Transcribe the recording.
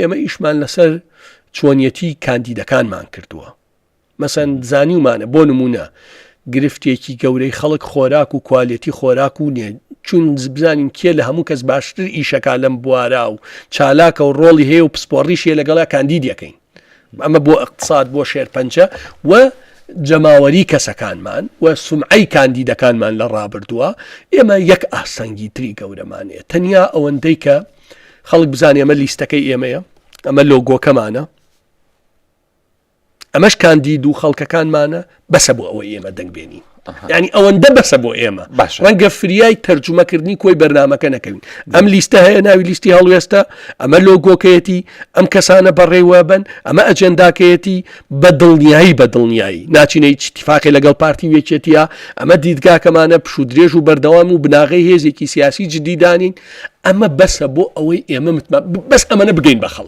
ئێمە ئیشمان لەسەر چۆنیەتی کاندیدەکانمان کردووە. مەسەن زانیومانە بۆ نمونە گرفتێکی گەورەی خەڵک خۆراک و کوالێتی خۆراک و نیە چون بزانین کێ لە هەموو کەس باشتر ئیشەکە لەم بوارە و چالاکە و ڕۆڵی هەیە و پسپۆڕیشیە لەگەڵا کاندید یەکەین ئەمە بۆ اقتصاد بۆ شێرپەنجە و جەماوەری کەسەکانمان و سومعەی کاندیدەکانمان لە ڕابردووە ئێمە یەک ئاستەنگی تری گەورەمان هەیە تەنیا ئەوەندەی کە خەڵک بزانێ ئەمە لیستەکەی ئێمەیە ئەمە لۆگۆکەمانە ئەمەش کاندید و خەڵکەکانمانە بەسە بۆ ئەوەی ئێمە دەنگ بێنین ینی ئەوەندە بەسە بۆ ئێمە باش ڕەنگە فریای تەرجمەکردنی کۆی بەرنمەکە نەکەوین ئەم لیستە هەیە ناوی لیستی هەڵوێستە ئەمە لۆگۆکەیەتی ئەم کەسانە بەڕێوە بن ئەمە ئەجێنداکەیەتی بە دڵنیایی بە دڵنیایی ناچینە هیچ ئیتیفاقێ لەگەڵ پارتی و یەکێتیە ئەمە دیدگاکەمانە پشوو درێژ و بەردەوام و بناغەی هێزێکی سیاسی جدی دانین ئەمە بەسە بۆ ئەوەی ئێمە متما بەس ئەمەنە بگەین بە خەڵک.